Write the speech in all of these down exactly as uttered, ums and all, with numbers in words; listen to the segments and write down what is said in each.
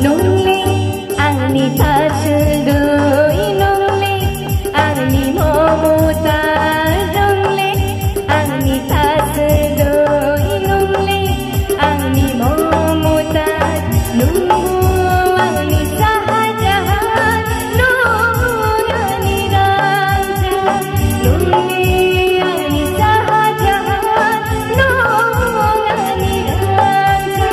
Nungni angni thaswdwi, nungni angni momuta, nungni angni thaswdwi, nungni angni momuta, nungni angni sahajahan, nungni rangchak, nungni angni sahajahan, nungni rangchak.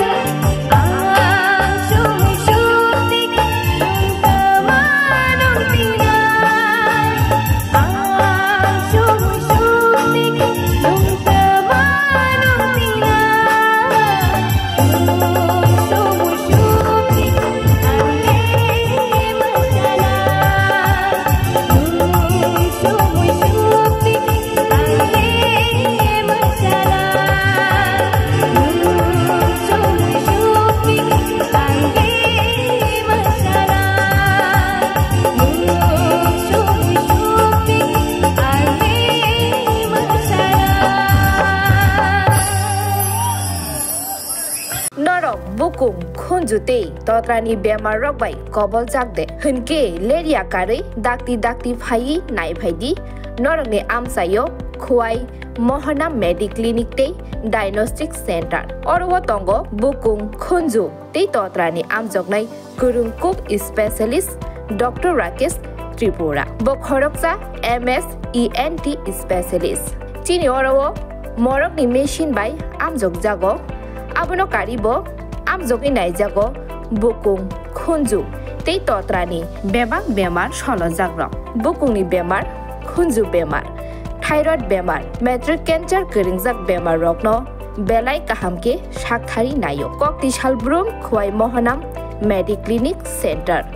Norok bukung, khunju tei totrani bemar rok bai kobol jak de, hwnkhe leria karwi dakti dakti phaiwi nai phai di. Norokni amchaio Khowai Mohana Medi Clinic tei Diagnostic Center. Oro o tongo bukung, khunju tei totrani amjoknai kwrwng kuk specialist Doctor Rakesh Tripura. Bo khoroksa M S E N T specialist. Chini oro o morokni machine bai amjokjago. Abono karibo amjogwi naijago bukung, khunju tei totrani bebak bemar solojakrok. Bukungni bemar, khunju bemar, thyroid bemar, matric cancer kwrwngjak bemar rokno belai kaham khe sakthari naio. Kokti Salbrum, Khowai Mohanam Medi Clinic Center.